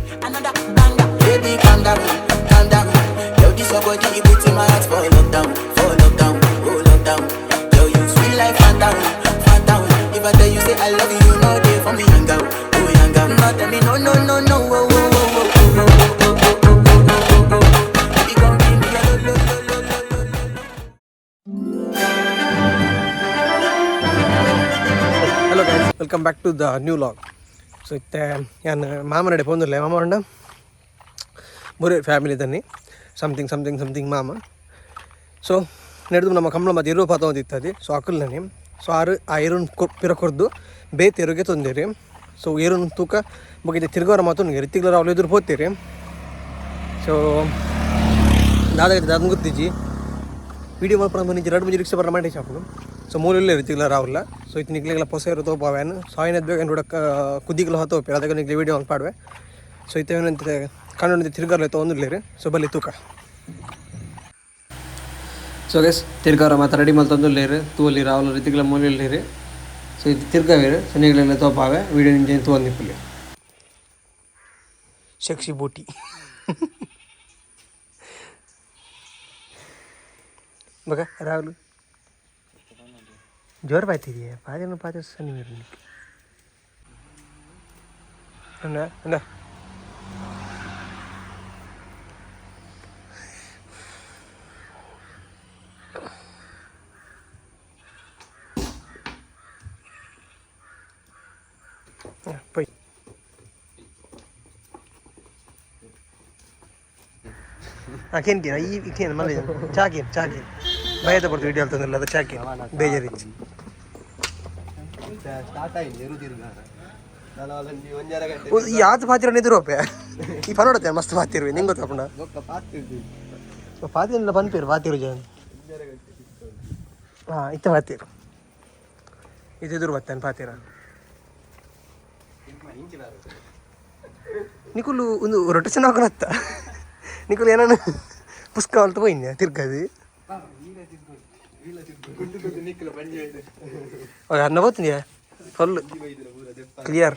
Another banger. Baby, calm down, calm down. Yo, this your body, it puts in my heart for lockdown, for lockdown, oh lockdown. Yo, you sweet life, phantom, phantom. If I tell you say I love you, you know they for me, young girl, oh young girl. No, tell me no, no, no, no, oh, oh, oh, oh, oh, oh, oh, oh, oh, oh, oh, oh. Baby, come give me your lo, lo, lo, lo, lo, lo, lo. Hello guys, welcome back to the new vlog. So ಇತ್ತೆ ಯಾನ್ ಮಾಮನಡೆ ಪೋಂದುಲ್ಲೆ ಮಾಮಂಡ ಬುರೆ family ತನ್ನಿ something something something ಮಾಮ. ಸೊ ನಡೆದು ನಮ್ಮ ಕಂಬಳ ಮತ್ತು ಇರುವ ಪಾತ ಇತ್ತದಿ. ಸೊ ಅಕುಲ್ನನೆ ಸೊ ಆರು ಆ ಏರುನ್ ಪಿರ ಕೊರ್ದು ಬೇತೆ ಎರುಗೆ ತೊಂದಿರಿ. ಸೊ ಏರುನ್ ತೂಕ ಬೊಕ ತಿರ್ಗೋರ ಮಾತು ರಿತ್ತಿಗ್ಲರ ಅವ್ಲು ಎದುರು ಪೋತೀರಿ. ಸೊ ದಾದ ದಾದ ಗೊತ್ತಿಜ್ಜಿ ವಿಡಿಯೋ ಮಲ್ಪನ ಬಂದಿಜ್ಜಿ ಎರಡು ಮಂಜಿ ರಿಕ್ಷಾ ಬರ ಮಾಡಿ ಚಾಪುಡು. ಸೊ ಮೂಲ ರಿತ್ತಿಗ್ಲ ರಾವುಲ್ಲ. ಸೊ ಇತ್ತು ನಿಗ್ಲೆಲ್ಲ ಪೊಸ ಇರೋ ತೋಪಾವೇನು. ಸೊ ಆಯ್ನದ್ ಬೇಗ ನೋಡಕ್ಕೆ ಕುದಿಗ್ಲ ಹೊತ್ತೋಪಿ ಅದಕ್ಕೆ ನಿಗ್ಲೆ ವಿಡಿಯೋ ಪಾಡುವೆ. ಸೊ ಇತ್ತೇನಂತ ಕಣ್ಣು ತಿರ್ಗಾರ್ಲೆ ತೊಗೊಂಡಿರ್ಲಿರಿ. ಸೊ ಬಲ್ಲಿ ತೂಕ. ಸೊ ಗೈಸ್, ತಿರ್ಗಾರ ಮಾತ್ರ ರೆಡಿ ಮಲ್ತೊಂದುಲ್ಲೇರು ತೂಲಿ ರಾవుಲ ರಿತಿಗ್ಲ ಮೂಲಿಲ್ಲೇರು. ಸೊ ಇದು ತಿರ್ಗಾವೇರು. ಸೊ ನಿಗ್ಲೆಲ್ಲ ತೋಪಾವೆ ವಿಡಿಯೋ ನಿಂಚೆ ತೂವೊಂದಿಪ್ಪುಲೆ. ಸೆಕ್ಸಿ ಬೂಟಿ ಬಗ ರಾಹುಲ್ ಜೋರು ಬಾಯ್ತಿದೆಯಾ ಪಾದಿನ ಪಾದ ಸನ್ನಿ ಮೇರು ಅಂದ ಅಂದ. ಪೊಯ್ ಹಾಂ ಕೇನ್ ಕೇನ್ ಈ ಕೇನ್ ಮಲ್ಲ ಚಾಕೇನ್ ಚಾಕೇನ್ ಭಯದ ಪಡ್ತು ವಿಡಿಯೋ ಅಂತಂದಿಲ್ಲ ಅದು ಚಾಕೇನ್ ಬೇಜಾರಿಚ್ಚು. ಸ್ಟಾರ್ಟ್ ಆಯ್ತು ಎರು ತಿರ್ಗಾರ ನಾನು ಅಲ್ಲೊಂದು ಒಂಜರ ಗಂಟೆ. ಈ ಯಾತ್ ಪಾತಿರ ನಿದ್ರೋಪೆ ಈ ಪನೋಡತ್ತೆ ಮಸ್ತ್ ಪಾತಿರುವೆ ನಿಂಗೆ ಗೊತ್ತಪ್ಪಣ. ಬೊಕ್ಕ ಪಾತಿರ್ದು. ಪಾತಿರ ಪನ್ಪೇರು ಪಾತಿರು ಜನ. ಹಾಂ ಇತ್ತ ಪಾತಿರು ಇದು ಎದುರು ಬತ್ತೇನೆ ಪಾತಿರ ನಿಕುಲು ಒಂದು ರೊಟೇಷನ್ ಹಾಕೊಳತ್ತ ನಿಕುಲು ಏನಾನು ಪುಸ್ಕ ಅಂತ ಪೋಯಿನ್ಯ ತಿರ್ಗದು. ಅನ್ನ పోతుందియా ಫುಲ್ ಕ್ಲಿಯರ್.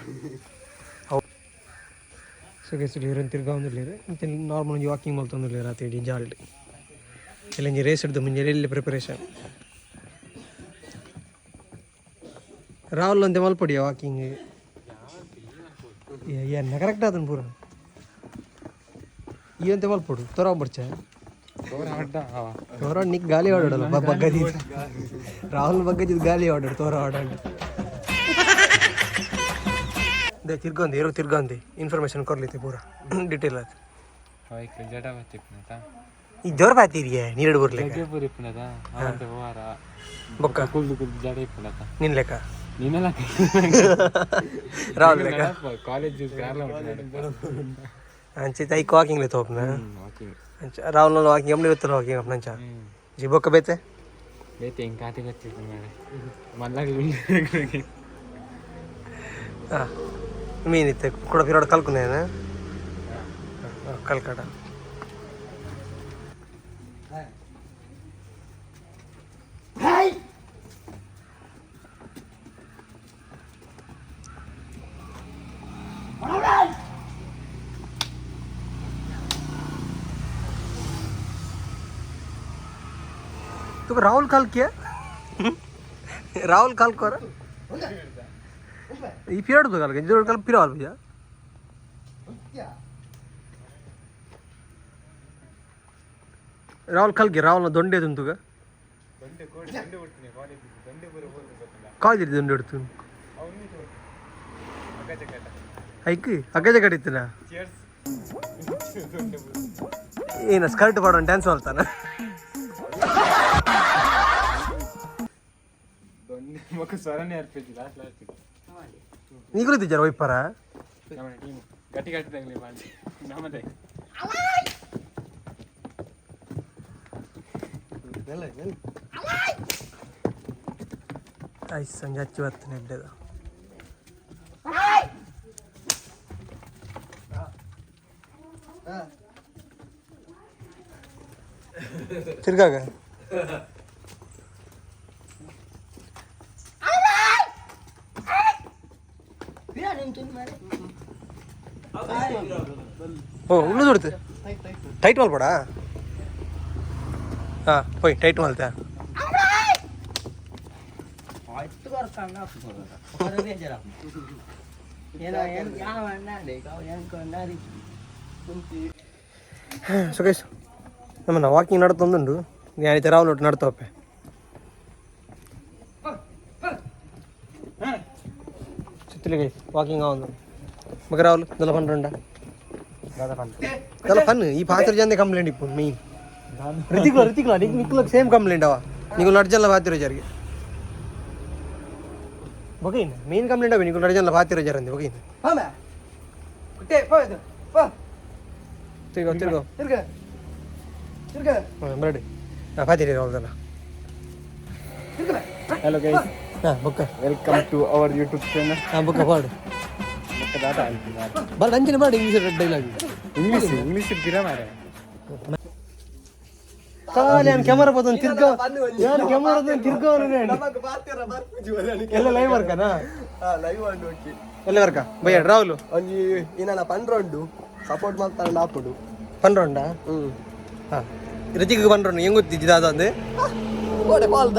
ಸೊ ಗೈಸ್, ಇರನ್ ತಿರ್ಗಾವೊಂದುಲ್ಲೆರ್ ಇಂಚ ನಾರ್ಮಲ್ ಒಂಜಿ ವಾಕಿಂಗ್ ಮಲ್ತೊಂದುಲ್ಲೆರ್ ಆತೆ ಇಡೀ ಜಾಲ್ಡ್ ಎಲ್ಲೊಂಜಿ ರೇಸ್ ಹಿಡ್ದು ಮುಂಜಾನೆ ಎಲ್ಲಿ ಪ್ರಿಪರೇಷನ್ ರಾಹುಲ್ ಒಂತೆ ಮಲ್ಪೊಡಿಯ ವಾಕಿಂಗ್ ಎನ್ನ ಕರೆಕ್ಟ್ ಆತನ್ ಪೂರ ಈ ಒಂತೆ ಮಲ್ಪೊಡು ತೊರ ಬರ್ಚ ತೋರ ನಿಕ್ ಗಾಲಿ ಆಡೋಡಲ್ಲ ಬಗ್ಗದಿ ರಾಹುಲ್ ಬಗ್ಗದಿದ್ ಗಾಲಿ ಆಡೋಡು ತೋರ ಆಡಾಡು they ತಿರ್ಗೊಂದಿ ಇರೋ ತಿರ್ಗೊಂದಿ ಇನ್ಫಾರ್ಮೇಶನ್ ಕೊರ್ಲಿತ್ತೆ ಪೂರ ಡೀಟೇಲ್ ಅದು. ಜಡ ಬತ್ತಿಪ್ಪನತ. ಈ ಜೋರ್ ಬಾತಿರಿಯೇ ನೀರಡು ಬರ್ಲಿಕ್ಕೆ. ಜಗ್ಗೆ ಪೂರ ಇಪ್ಪನತ ಅವಂತೆ ವಾರ. ಬೊಕ್ಕ ಕುಲ್ದು ಕುಲ್ದು ಜಡ ಇಪ್ಪನತ. ನಿನ್ ಲೆಕ್ಕ. ನೀನೆಲ್ಲ. ರಾಹುಲ್ ಲೆಕ್ಕ. ಕಾಲೇಜ್. ಅಂಚೆ ಐಕ್ ವಾಕಿಂಗ್ ತೋಪ್ನ ಅಂಚ ರಾಹುಲ್ ವಾಕಿಂಗ್ ಅಮ್ಲಿ ಇರುತ್ತಲ್ಲ ವಾಕಿಂಗ್ ಅಪ್ನ ಅಂಚ ಜಿ ಬೊಕ್ಕ ಬೇತೆ. ಬೇತೆ ಹಿಂಗೆ ಕಾತೆ ಗೊತ್ತಿತ್ತು ಮೇಡ ಮಲ್ಲಾಗ. ಹಾಂ ಮೀನಿತ್ತೆ ಕೂಡ ಪಿರೋಡ ಕಲ್ಕುನೇನ ಕಲ್ಕಡ. तुका राहुल काल किया राहुल काल कोर ಈ ಪಿರಾಡ್ ಕಾಲ್ ಜೋಡ್ ಕಾಲ್ ಪಿರಾಲ್ ಭಯ್ಯ. ರಾಹುಲ್ ಕಲ್ಗೆ ರಾಹುಲ್ ದೊಂಡೆ ತುಂತುಗ ಕಾಲೇಜ್ ದೊಂಡೆ ಹಿಡ್ತು ಐಕ್ ಅಗ್ಗಜ ಕಡಿತನ ಏನ ಸ್ಕರ್ಟ್ ಪಾಡೋಣ ಡ್ಯಾನ್ಸ್ ಮಾಡ್ತಾನ. ಮಕ್ಕ ಸ್ವರನೇ ಅರ್ಪಿಸಿ ಲಾಸ್ಟ್ ಲಾಸ್ಟ್. ನೀಗುಲು ಇದ್ದಿದ್ದಾರ ಒಯ್ಪರ. ನಮ್ಮ ಟೀಮ್ ಗಟ್ಟಿ ಗಟ್ಟಿದಾಗಲಿ ಮಾಡಿ ನಮ್ಮದೇ. ಐಸ್ ಸಂಜೆ ಹಚ್ಚಿ ಬರ್ತೇನೆ ಎಡ್ಡೆದ ತಿರ್ಗಾಗ. ಓ ಉಳ್ಳು ದುಡ್ತು ಟೈಟ್ ಮಲ್ಪಡ. ಹಾಂ ಪೋಯ್ ಟೈಟ್ ಮಲ್ತೆ. ಸೊ ಗೈಸ್, ನಮ್ಮನ್ನ ವಾಕಿಂಗ್ ನಡ್ತೊಂದುಂಡು. ನಾನು ರಾಹುಲ್ ಒಟ್ಟು ನಡ್ತವಪ್ಪೆ. ಸುತ್ತಲೇ ಗೈಸ್ ವಾಕಿಂಗ್ ಆವೊಂದು. ಮಗ ರಾಹುಲ್ ದಲ ಪನ್ರುಂಡ ದಲ ಫನ್. ಈ ಪಾತ್ರ ಜನ ಕಂಪ್ಲೇಂಟ್ ಇಪ್ಪು ಮೇನ್ ರಿತಿಕ್ಲ ರಿತಿಕ್ಲ ನಿಕ್ ನಿಕ್ಲ ಸೇಮ್ ಕಂಪ್ಲೇಂಟ್ ಅವ. ನೀವು ನಡ್ಜಲ್ಲ ಪಾತಿರೋ ಜಾರಿಗೆ ಬೊಕೈನ್ ಮೇನ್ ಕಂಪ್ಲೇಂಟ್ ಅವ. ನಿಕ್ಲು ನಡ್ಜಲ್ಲ ಪಾತಿರೋ ಜಾರಂದೆ ಬೊಕೈನ್. ತಿರ್ಗೋ ತಿರ್ಗೋ. ಹಾಂ ಬರಡಿ. ಹಾಂ ಪಾತಿರಿ ರಾಹುಲ್. Hello guys. ಹಾಂ ಬೊಕ್ಕ. Welcome to our YouTube channel. ಹಾಂ ಬೊಕ್ಕ ಪಾಡು ಬರ ಅಂಚಿನ ಪಾಡು ಇಂಗ್ಲೀಷ್ ಡೈಲಾಗ್. ಇಂಗ್ಲೀಷ್ ಇಂಗ್ಲೀಷ್ ಇದ್ದೀರಾ ಮಾರೆ. ಖಾಲಿ ನಾನು ಕ್ಯಾಮರಾ ಬದನ್ ತಿರ್ಗೋ, ಯಾರು ಕ್ಯಾಮರಾ ತಿರ್ಗೋ. ಎಲ್ಲ ಲೈವ್ ವರ್ಕನಾ? ಲೈವ್ ಅಂಡು ಓಕೆ. ಎಲ್ಲ ವರ್ಕ ಬಯ್ಯ ರಾಹುಲ್. ಒಂಜಿ ಏನಾನ ಪಂಡ್ರೊಂಡು ಸಪೋರ್ಟ್ ಮಾಡ್ತಾರಂಡ ಆಪುಡು. ಪನ್ರೊಂಡ? ಹ್ಮ್. ಹಾಂ ರಿತಿಕ್ ಪನ್ರೊಂಡು ಹೆಂಗ್ ಗೊತ್ತಿದ್ದ ಅದಂದು? ಓಡೆ ಪಾಲ್ದ.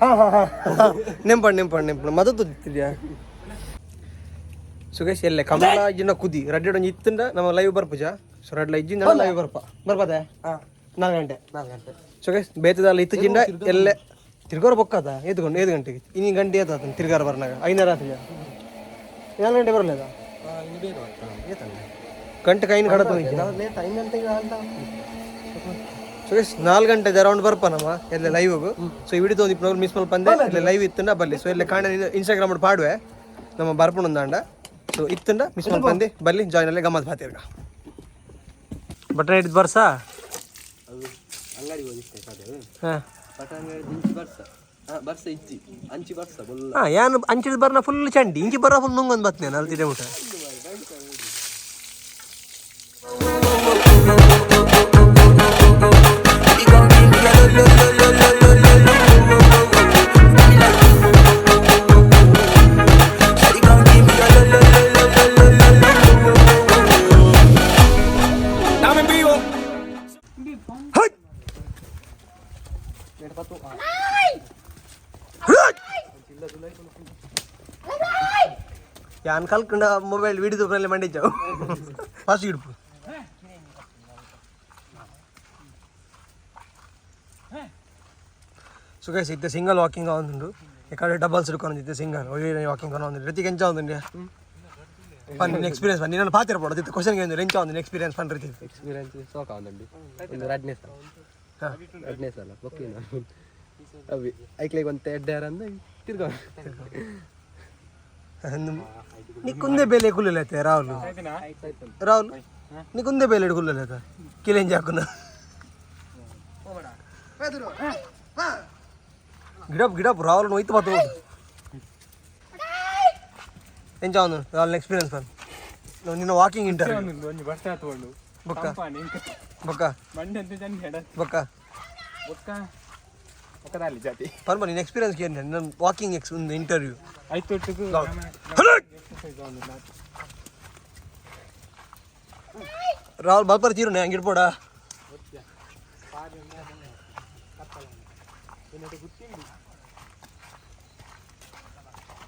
ಹಾಂ ಹಾಂ ಹಾಂ ನೆಂಪಂಡು ನೆಂಪಂಡು ನೆಂಪಂಡು ಮದತ್ತು ತಿದ್ಯಾ. ಸುಗೇಶ್ ಎಲ್ಲೆ ಕಮಲ ಇಜ್ಜಿಂಡ ಕುದಿ ರಡ್ಡೆ ಒಂಜಿ ಇತ್ತುಂಡ ನಮ್ಮ ಲೈವ್ ಬರ್ಪುಜ. ಸೊ ರಡ್ಲ ಇಜ್ಜಿಂದ ಲೈವ್ ಬರ್ಪ ಬರ್ಪದೆ 4 ಗಂಟೆ. 4 ಗಂಟೆ. ಸುಗೇಶ್ ಬೇತದಲ್ಲ ಇತ್ತು ಜಿಂಡ ಎಲ್ಲೆ ತಿರ್ಗೋರ ಬೊಕ್ಕದ ಏದುಕೊಂಡು ಏದು ಗಂಟೆಗೆ ಇನ್ನು ಗಂಟೆ ಏತಾತ ತಿರ್ಗಾರ ಬರ್ನಾಗ ಐನೂರು ರಾತ್ರಿ 4 ಗಂಟೆ ಬರಲೇದ ಗಂಟೆ ಕೈನ ಕಡತ. ಲೇಟ್ 5 ಗಂಟೆಗೆ ಅಂತ. ಸುಗೇಶ್ 4 ಗಂಟೆ ಅರೌಂಡ್ ಬರ್ಪ ನಮ್ಮ ಎಲ್ಲ ಲೈವ್. ಸೊ ಈ ವಿಡಿಯೋ ಒಂದು ಮಿಸ್ ಮಲ್ಪಂದೆ ಇಲ್ಲ ಲೈವ್ ಇತ್ತುಂಡ ಬಲ್ಲಿ. ಸೊ ಎಲ್ಲ ಕಾಣ ಇನ್ಸ್ಟಾಗ್ರಾಮ್ ಪಾಡುವೆ ನಮ್ಮ ಬರ್ಪುಣಂದಾಂಡ. ಸೊ ಇತ್ತುಂಡ ಮಿಸ್ ಮಲ್ಪಂದೆ ಬಲ್ಲಿ ಜಾಯ್ನ್ ಅಲ್ಲೇ ಗಮ್ಮತ್ ಪಾತಿರ್ಗ. ಬಟನ್ ಹಿಡಿದು ಬರ್ಸಾ. ಅದು ಅಂಗಡಿಗೆ ಹೋಗಿತ್ತೆ ಕಡೆ. ಹಾಂ. ಬಟ್ ಅಂಗಡಿ ಇಂಚಿ ಬರ್ಸ, ಹಾಂ ಬರ್ಸ ಇಜ್ಜಿ ಅಂಚಿ ಬರ್ಸ ಬೊಲ್ಲ. ಹಾಂ ಯಾನು ಅಂಚಿದ ಬರ್ನ ಫುಲ್ ಚಂಡಿ ಇಂಚಿ ಬರ್ರ ಫುಲ್ ನುಂಗೊಂದು ಬರ್ತೇನೆ ಅಲ್ತಿದೆ ಊಟ. Baby, gon' give me a lo lo lo lo lo lo lo lo lo lo. Got me like Shawty gon' give me a lo lo lo lo lo lo lo lo lo lo. ಯಾನ್ ಕಲ್ಕಂಡ mobile video ಮೇಲೆ ಮಂಡಿಚಾವು first ಇಡ್ಪು. ಸೊ guys, ಇತ್ತೆ single walking ಆವೊಂದುಂಡು. ಈ doubles ಇಡ್ಕೊಂಡು single ಒಳ್ಳೆ walking ಆವೊಂದುಂಡು. ರಿತಿಕ್ ಎಂಚ ಆವೊಂದುಂಡು ಫನ್ ಎಕ್ಸ್ಪೀರಿಯನ್ಸ್ ಫನ್? ನಿನ್ನ ಪಾತಿರ ಪೋಡ ಕ್ವಶನ್ ಎಂಚ ಆವೊಂದುಂಡು ಎಕ್ಸ್ಪೀರಿಯನ್ಸ್ ಫನ್ ರಿತಿಕ್? ಎಕ್ಸ್ಪೀರಿಯನ್ಸ್ ಸೋಕ ಒಂದುಂಡು. ಒಂದು ರಡ್ನೇ ಸಲ, ರಡ್ನೇ ಸಲ ಓಕೆ. ಅವಿ ಐಕ್ಲೆಗ್ ಒಂತೆ ಎಡ್ಡೆ ಅಂದ ತಿರ್ಗ. ನಿಕ್ಕೊಂದೇ ಬೇಲೆ ಕುಲ್ಲೈತೆ ರಾಹುಲ್. ರಾಹುಲ್ ನಿಕ್ಕೊಂದೇ ಬೇಲೆ ಕುಲ್ಲೈತ ಕಿಲೆಂಜಿ ಹಾಕುನ ಗಿಡಪ್ ಗಿಡಪ್. ರಾಹುಲ್ ನೋಯ್ತು ಬತ್ತು ಎಂಚ ಅವನು ರಾಹುಲ್ ಎಕ್ಸ್ಪೀರಿಯನ್ಸ್ ಫನ್ ನಿನ್ನ ವಾಕಿಂಗ್ ಇಂಟರ್ವ್ಯೂ? ಒಂಜಿ ಬರ್ಸ ತಗೊಂಡು. ಬೊಕ್ಕ ಬೊಕ್ಕ. ಬಂಡೆ ಅಂತ ಚಂದ ಎಡ. ಬೊಕ್ಕ. ಬೊಕ್ಕ ಬೊಕ್ಕದಲ್ಲಿ ಜಾತಿ. ಪರ್ಮ ನಿನ್ನ ಎಕ್ಸ್ಪೀರಿಯನ್ಸ್ ಏನು ನನ್ನ ವಾಕಿಂಗ್ ಎಕ್ಸ್ ಒಂದು ಇಂಟರ್ವ್ಯೂ? ಆಯ್ತು ಒಟ್ಟಿಗೂ. ರಾಹುಲ್ ಬಲ್ಪರ್ ತೀರುನೆ ಹಂಗೆ ಇಡ್ಬೋಡ.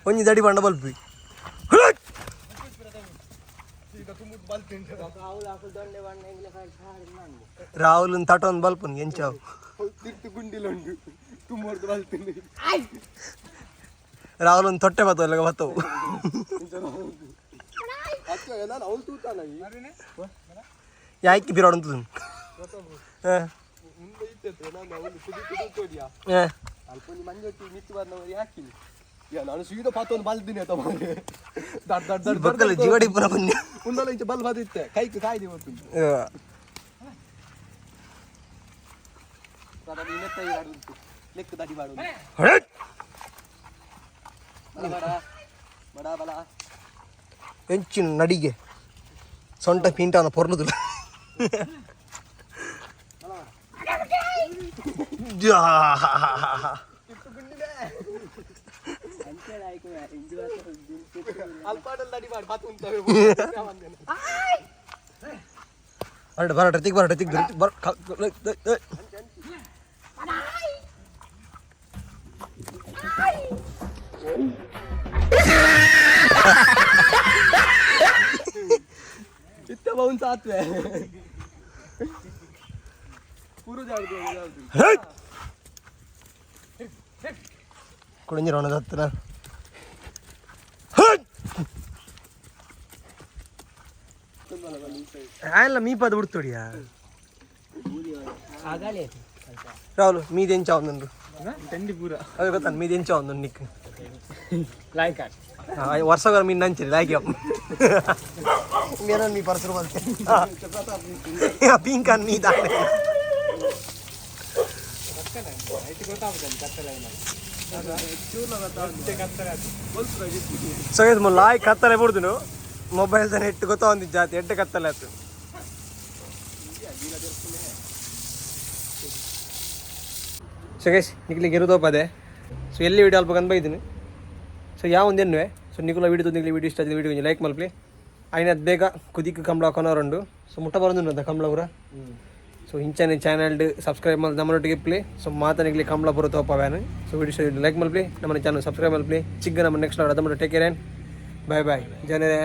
ಒಂಜಿ ದಡಿ ಬಂಡ ಬಲ್ಪಿ. ರಾಹುಲ್ ತಟೊಂದು ಬಲ್ಪನ್ ಎಂಚಾವು. ತಿರ್ತು ಗುಂಡಿಲುಂಡು ತುಮ್ಮರ್ದು ಬಲ್ತಿಂಡು. ರಾಹುಲ್ ಒಂದು ತೊಟ್ಟೆ ಬತ್ತವ ಬತ್ತವು. ನಾನು ಅವಳು ತೂತಾನ. ಯಾಕೆ ಬಿರಾಡ್ ಹಾಂ. ಮುಂದೆ ಇತ್ತೈತೆ ನಾನು ಅವಳು ಕುದಿ ಕುದಿ ತೋಡಿಯಾ. ಹಾಂ. ಅಲ್ಪ ಒಂಜಿ ಮಂಜೊಟ್ಟಿ ಮಿತ್ತು ಬರ್ನವರು ಹಾಕಿನಿ. ಯಾ ನಾನು ಸೀದಾ ಪಾತೊಂದು ಬಲ್ದಿನಿ ಆತ ಮಾರ್ರೆ. ದಡ್ ದಡ್ ದಡ್. ಬೊಕ್ಕಲ ಜೀವಡಿ ಪುರ ಬನ್ನಿ. ಉಂದಲ ಇಂಚ ಬಲ್ ಬದಿತ್ತೆ ಕೈಕ್ ಕಾಯ್ದೆ ಹೊತ್ತು. ಲೆಕ್ಕ ದಡಿ ಬಾಡು ಬಲ ಬಡ ಬಡ ಬಲ. ಎಂಚಿನ ನಡಿಗೆ ಸೊಂಟ ಪೀಂಟಾನ ಪೊರ್ಲುದಿಲ್ಲ. ಬರಟ ಬರಟ ತಿಕ್ ಬರಟ ತಿಕ್ ಬರ. ಇತ್ತ ಬೌನ್ಸ್ ಆತ್ವೆ ಪೂರು ಜಾಡ್ದು. ಕುಡಿಂಜಿರೋಣ ದತ್ತನ. ಆಯಲ್ಲ ಮೀಪಾದ ಬಿಡ್ತೋಡಿಯಾ ರಾಹುಲ್, ಮೀದೆಂಚ ಒಂದುಂಡು. ತಂಡಿ ಪೂರ. ಅದೇ ಗೊತ್ತ, ಮೀದೆಂಚ ಒಂದುಂಡು ನಿಕ್. ಲಾಯ್ಕ. ವರ್ಷ ಮೀನ್ ನಂಚಿರಿ ಲಾಯ್ಕ್ ಮೇನನ್ ಮೀ ಪರ್ಸರು ಬಂತೆ ಪಿಂಕನ್ ಮೀ ದಾನೆ. ಸೊ ಇದು ಲಾಯ್ ಕತ್ತಲೆ ಬಿಡ್ದುನು, ಮೊಬೈಲ್ ತಾನೆ ಎಟ್ಟು ಗೊತ್ತಾ ಒಂದು ಜಾತಿ ಎಟ್ಟು ಕತ್ತಲೆ ಆಯ್ತು. ಸೊ ಗೈಸ್, ನಿಕ್ಲಿಗೆ ಇರುದೋಪದೆ. ಸೊ ಎಲ್ಲಿ ವಿಡಿಯೋ ಅಲ್ಪ ಕಂದು ಬೈದಿನಿ. ಸೊ ಯಾವ ಒಂದು ಎನ್ನುವೆ. ಸೊ ನಿಕುಲ ವಿಡಿಯೋ, ನಿಕ್ಲಿ ವಿಡಿಯೋ ಇಷ್ಟ ಆಗಿದೆ, ವಿಡಿಯೋ ಲೈಕ್ ಮಲ್ಪಲಿ. ಆಯ್ನ ಅದು ಬೇಗ ಕುದಿಕ್ ಕಂಬಳ ಕೊನೋರುಂಡು. ಸೊ ಮುಟ್ಟ ಬರೋದುಂಡು ಅಂತ ಕಂಬಳ ಪೂರ. ಸೊ ಇಂಚನೆ ಚಾನಲ್ ಸಬ್ಸ್ಕ್ರೈಬ್ ಮಾಡಿ ನಮ್ಮೊಟ್ಟಿಗೆ ಇಪ್ಲಿ. ಸೊ ಮಾತನಿಗ್ಲಿ ಕಂಬಳ ಪೂರ ತೋಪವ್ಯಾನು. ಸೊ ವಿಡಿಯೋ ಲೈಕ್ ಮಲ್ಪಲಿ, ನಮ್ಮ ಚಾನಲ್ ಸಬ್ಸ್ಕ್ರೈಬ್ ಮಲ್ಪಲಿ. ಚಿಕ್ಕ ನಮ್ಮ next Adamya. Take care and bye bye ಜನರೇ.